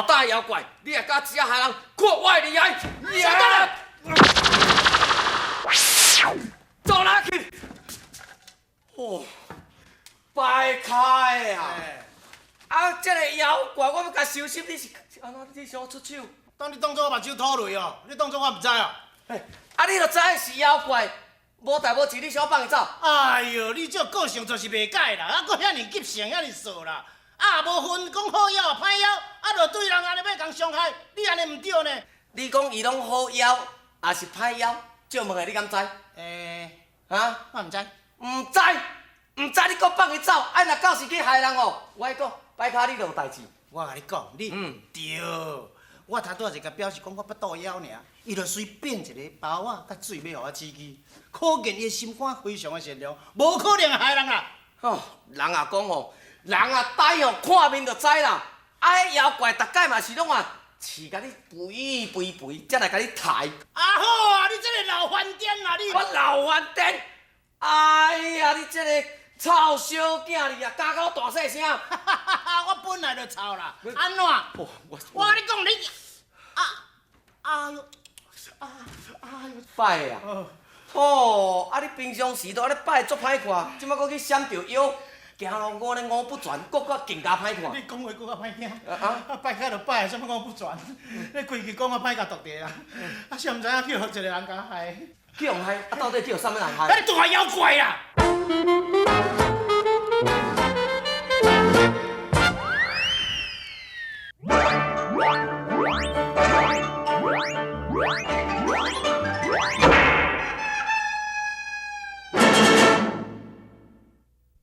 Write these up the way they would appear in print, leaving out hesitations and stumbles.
大胆妖怪，你也敢這害人，看我的厲害！稍等下。走哪去？哦，掰開啊！啊，這个妖怪，我欲共收拾，你是按怎？你想出手？當你當作我目睭吐淚哦？你當作我毋知哦？啊，你就知是妖怪，無代無誌，你想放伊走？哎喲，你這個性就是袂改啦，啊，閣遐爾急性，遐爾傻啦！啊，無分講好妖啊歹妖，啊，就對人按呢欲共傷害，你按呢毋對呢？你講伊攏好妖，抑是歹妖？借問下你敢知？欸，哈？我毋知。毋知，毋知你閣放伊走，啊，若到時去害人哦，我講擺跤你就有代誌。我共你講，你毋對。我頭拄仔就共表示講，我腹肚枵爾，伊就隨便一个包仔佮水欲予我刺激，可見伊的心肝非常的善良，無可能害人啦。吼，人也講吼，人啊呆吼，看面就知啦。啊，彼妖怪逐擺嘛是攏啊，飼共你肥肥肥，才來共你刣。啊好啊，你這个老番顛啊你！我老番顛！哎呀，你這个臭小囝你啊，敢佮我大細聲！我本來就臭啦，按怎？我共你講你，啊，哎喲，啊，哎喲，擺啊！哦，啊你平常時都按呢擺足歹看，這擺閣去閃著腰，行路五呢五不全，閣閣更加歹看。你講話閣較歹聽，啊擺較就擺，啥物五不全？你規氣講我歹共獨地啊！啊，誰毋知影去予一个人共害。去予害？啊，到底去予啥物人害？彼个大妖怪啦！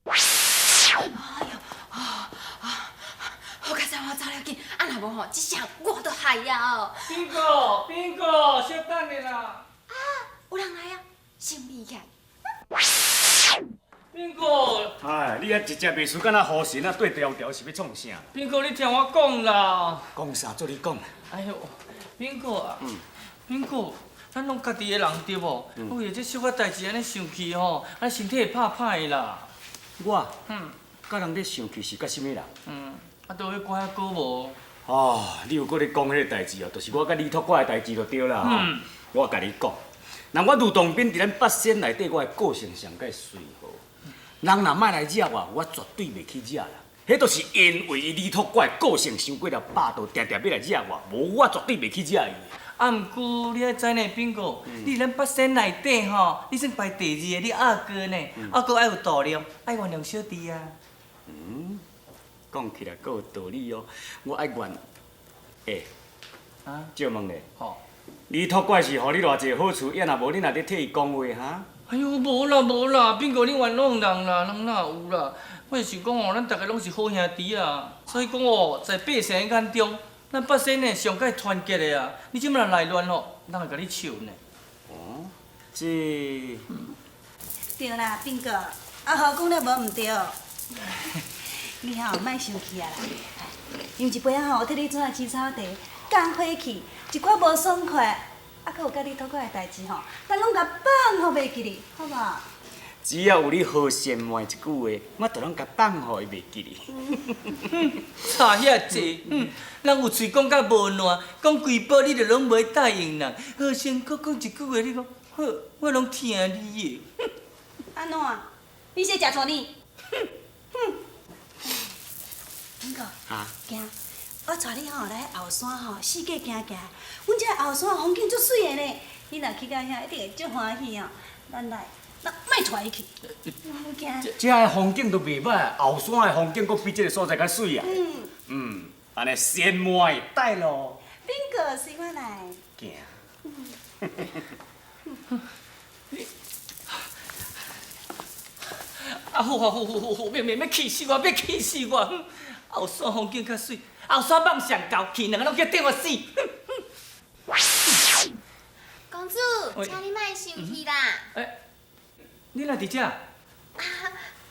哎呦，啊啊！好佳哉，我走了緊，啊若無吼，這下我都害啊哦。邊個？邊個？小等下啦。啊，有人來啊，神秘起來。邊個？哎，你遐一隻袂輸，敢若雨神啊，對條條是欲創啥？邊個？你聽我講啦。講啥？做你講。哎喲，邊個啊？邊個？咱攏家己的人對無？為著這小可代誌按呢生氣吼，按呢身體會拍歹啦。我？佮人咧生氣是佮啥物人？啊，就彼歌仔歌無？哦，你有閣咧講彼个代誌哦，就是我佮李托我的代誌就對啦。我共你講，人我呂洞賓佇咱八仙內底，我的個性上蓋隨和。人若莫來惹我，我絕對袂去惹人。彼就是因為伊李托我的個性傷過了霸道，定定欲來惹我，無我絕對袂去惹伊。啊，毋過你愛知呢，斌哥，你佇咱八仙內底吼，你算排第二个，你阿哥呢，阿哥愛有度量，愛原諒小弟啊。講起來閣有道理哦，我愛原，欸，啊，借問咧，吼，李托怪是予你偌濟好處，也若無你若咧替伊講話哈？哎喲，無啦無啦，斌哥你冤枉人啦，人哪有啦？我是想講哦，咱逐个攏是好兄弟啊，所以講哦，在百姓的眼中，咱八仙呢上蓋團結的啊！你這擺若來亂吼，人會共你笑呢。哦，這對啦，斌哥，阿豪講了無毋對。你吼莫生氣啊啦，因為一擺仔吼，我替你煮青草茶，降火氣，一寡無爽快，啊，閣有佮你討快的代誌吼，咱攏共放予袂記哩，好無？只要有你好善罵一句話，我就攏共放予伊袂記哩。差遐濟，人有喙講甲無爛，講幾寶你就攏袂答應人。好先閣講一句話，你講好，我攏聽你的。按怎？你是食錯呢？哼！斌哥，行，我帶你吼來後山吼，四界行行。阮這後山風景足媠的呢，你若去到遐，一定會足歡喜哦。咱來，咱莫帶伊去，毋驚。這个風景都袂䆀，後山的風景閣比這个所在較媠啊。按呢先罵會帶咯。斌哥，隨我來。行。啊好啊好好好好，免免免氣死我，欲氣死我！後山風景較媠，後山蠓上高，去兩个攏叫電我死。公主，請你莫生氣啦。欸，你哪佇遮？啊，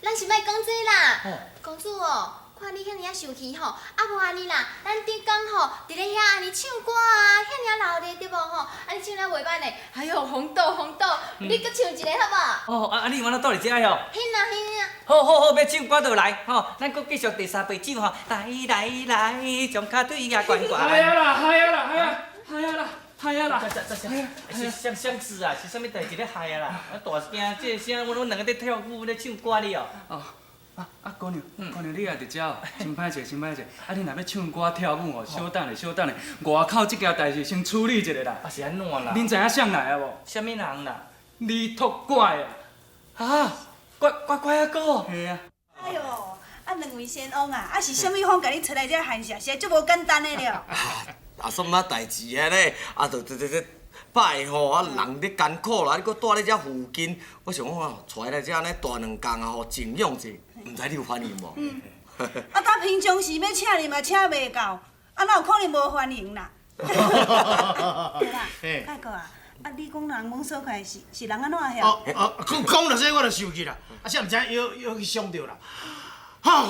咱是欲講這啦。公主哦，看你遐爾仔生氣吼，啊無按呢啦，咱頂工吼佇咧遐按呢唱歌啊，遐爾仔熱鬧對無吼？啊你唱了袂歹呢，哎喲，紅豆紅豆，你閣唱一个好無？哦，啊啊你有法度蹛佇遮吼？嘿啦嘿啦。好好好，欲唱歌就來吼，咱閣繼續第三遍唱吼，來來來，將跤腿也懸懸。嗨啊啦，嗨啊啦，嗨啊，嗨啊啦，嗨啊啦！這這是啥啥事啊？是啥物代誌咧害啊啦？我大聲這個聲，阮兩個咧跳舞咧唱歌哩哦。哦，啊啊，姑娘，姑娘你也佇遮哦，真歹勢，真歹勢。啊，你若欲唱歌跳舞哦，小等下，小等下，外口這件代誌先處理一下啦。啊是按怎啦？恁知影誰來啊無？啥物人啦？李托怪啊！啊，乖乖乖仔哥。嘿啊。哎喲，啊兩位仙翁啊，啊是啥物風共你揣來這寒舍，實在足無簡單的了。啊，什麼代誌啊咧？啊，就這這這拜吼，啊人咧艱苦啦，你閣蹛咧遮附近，我想講啊，帶來遮按呢蹛兩工啊吼，靜養者，毋知你有反應無？嗯。啊，搭平常時欲請你嘛請袂到，啊哪有可能無歡迎啦？對啦，大哥啊，啊你講人懵所在是是人按怎遐？哦哦，講講到這我就生氣啦，啊，啥毋知又又去傷著啦，吼，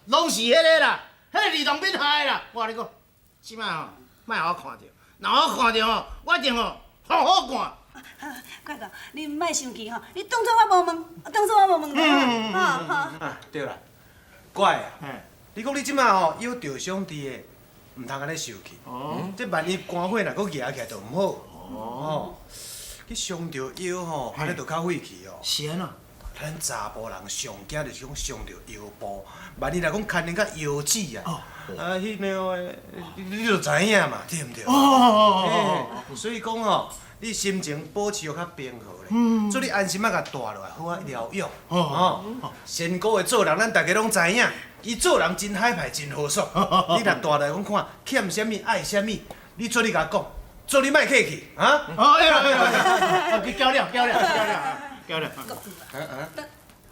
攏是彼个啦，彼个李東斌害的啦，我共你講，這擺吼，莫予我看著，若我看著吼，我一定吼好好看。怪哥，你莫生氣吼，你當作我無問，當作我無問就好，吼吼。啊，對啦，怪啊，你講你這擺吼腰著傷佇的，毋通按呢受氣。哦。這萬一肝火若閣夯起來就毋好。哦。去傷著腰吼，按呢就較費氣哦。是按怎？咱查埔人上驚就是講傷著腰部，萬一若講牽連到腰子啊，啊，彼个，你就知影嘛，對毋對？哦。所以講吼，你心情保持予較平和咧，做你安心仔共蹛落來，好仔療養。哦。仙姑的做人，咱大家攏知影，伊做人真海派，真豪爽。你若蹛來講看欠啥物，愛啥物，你做你共講，做你莫客氣，啊？哦，對啦對啦，去交了交了交了。交了。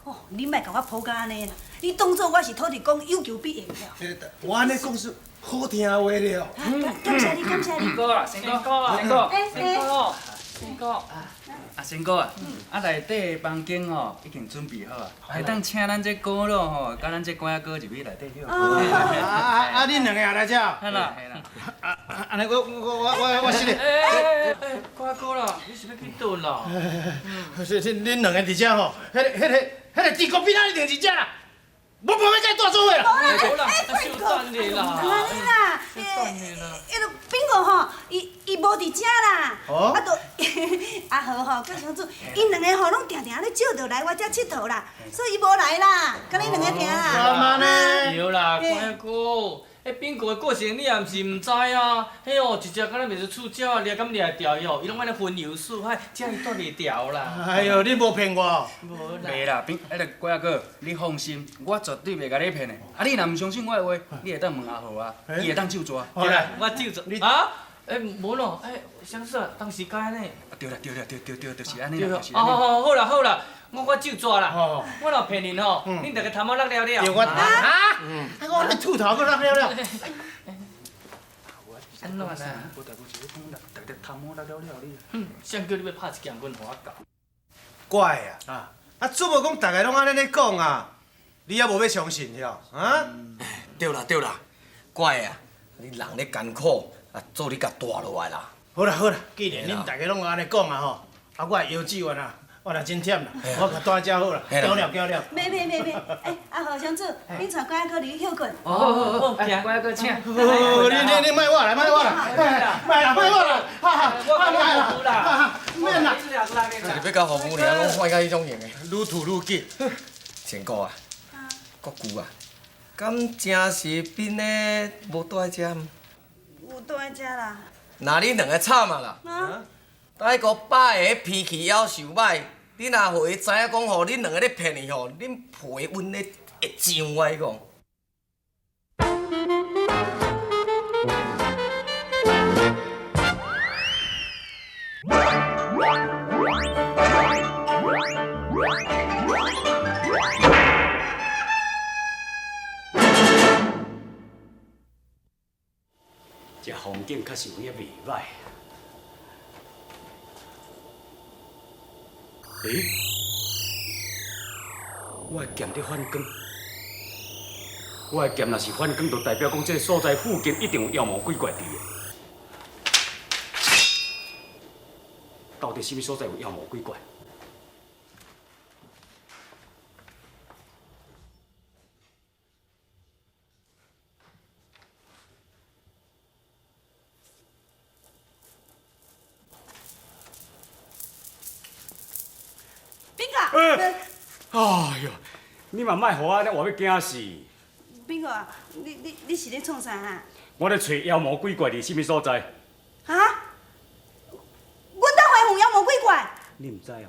哦，你莫共我抱甲按呢啦！你當作我是土地公，有求必應了。我按呢講是好聽話了。感謝你，感謝你。仙姑啊，仙姑啊，仙姑，仙姑，仙姑。啊，仙姑啊，啊內底的房間吼已經準備好啊，會當請咱這姑老吼，佮咱這官仔哥入去內底歇。啊啊啊！恁兩个也來遮？嘿啦，嘿啦。啊啊！按呢我我我我我失禮。哎哎，官仔哥啦，你是欲去佗啦？是是，恁兩个佇遮吼，彼个彼个彼个治國斌仔一定佇遮啦。我無欲佮伊蹛做伙啦。無啦，小等下啦。按呢啦，彼个斌哥吼，伊伊無佇遮啦。啊，就阿豪吼，佮小子，𪜶兩个吼攏定定咧借著來我遮𨑨迌啦，所以伊無來啦，敢若恁兩個爾啦。幹嘛呢？對啦，官哥，彼斌哥的個性你也毋是毋知啊。彼哦，一隻敢若袂使厝鳥仔掠敢掠會牢伊吼，伊攏按呢雲遊四海，才伊蹛袂牢啦。哎喲，你無騙我。無啦。袂啦，斌，彼个官仔哥，你放心，我絕對袂共你騙的。啊，你若毋相信我的話，你會當問阿豪啊，伊會當咒紙。好啦，我咒紙。啊？欸，無咯，欸，相思啊，當時該按呢。對啦對啦對對對，就是按呢啦，就是哦哦，好啦好啦，我我咒紙啦，我若騙恁吼，恁逐个頭毛落了了。對我啊？啊，我咧禿頭閣落了了。按怎啦？無代無誌，講逐个頭毛落了了你。哼，誰叫你欲拍一劍棍予我教？怪啊！啊，做無講逐个攏按呢咧講啊，你猶無欲相信了？啊？對啦對啦，怪啊！你人咧艱苦。啊，做你共蹛落來啦！好啦好啦，既然恁大家攏按呢講啊吼，啊，我的腰子原啊，我也真忝啦，我共蹛遮好啦，交了交了。袂袂袂袂，欸，阿豪小子，恁帶官仔哥入去歇睏。哦好好，官仔哥請。好，你你你莫我來，莫我來，莫啦莫我啦，哈哈，莫啦，免啦。你欲交服務爾，攏換甲彼種型的，愈吐愈緊。仙姑啊，國舅啊，敢真是恁的無蹛佇遮？有蹛佇遮啦。那恁兩个慘啊啦！大哥百个脾氣夭壽歹，你若予伊知影講吼，恁兩个咧騙伊吼，恁皮溫咧會脹我講。這風景確實有影袂歹。欸？我的劍佇反光，我的劍若是反光，就代表講這个所在附近一定有妖魔鬼怪佇的。到底啥物所在有妖魔鬼怪？哎哟，你嘛莫予我按呢活欲惊死。斌哥啊，你是咧创啥啊？我咧揣妖魔鬼怪伫啥物所在？哈？阮兜会有妖魔鬼怪？你毋知哦？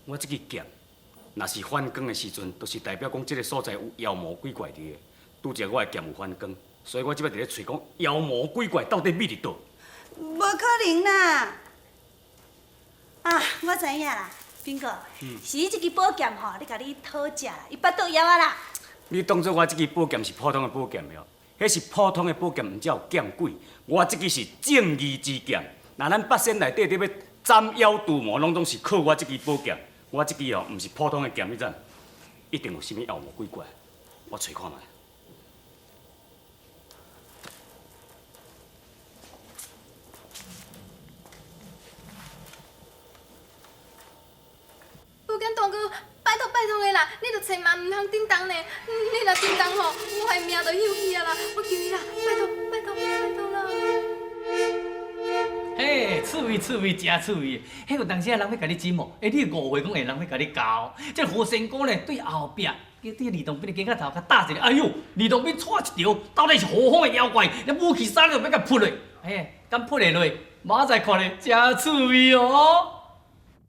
我这支剑，若是反光的时阵，就是代表讲这个所在有妖魔鬼怪伫的。拄才我的剑有反光，所以我这摆伫咧揣讲妖魔鬼怪到底秘伫佗？无可能啦！啊，我知影啦，斌哥，是你这支宝剑吼，咧共你讨食啦，伊腹肚枵啊啦。你当做我这支宝剑是普通的宝剑无？彼是普通的宝剑，毋才有剑鬼。我这支是正义之剑。若咱八仙内底伫欲斩妖除魔，拢总是靠我这支宝剑。我这支哦，毋是普通的剑，你知？一定有啥物妖魔鬼怪，我揣看觅。宝剑大哥，拜托拜托的啦，你著千万毋通振动呢！你若振动吼，我的命就休去啊啦！我求你啦，拜托拜托拜托啦！嘿，趣味趣味，真趣味。彼有当时啊，人欲共你斟哦，欸，你误会讲会人欲共你交。这何仙姑呢，对后壁，对李洞宾的肩胛头共打一个，哎哟，李洞宾掣一条，到底是何方的妖怪？那武器衫就欲共扑落，嘿，敢扑会落？明仔载看咧，真趣味哦。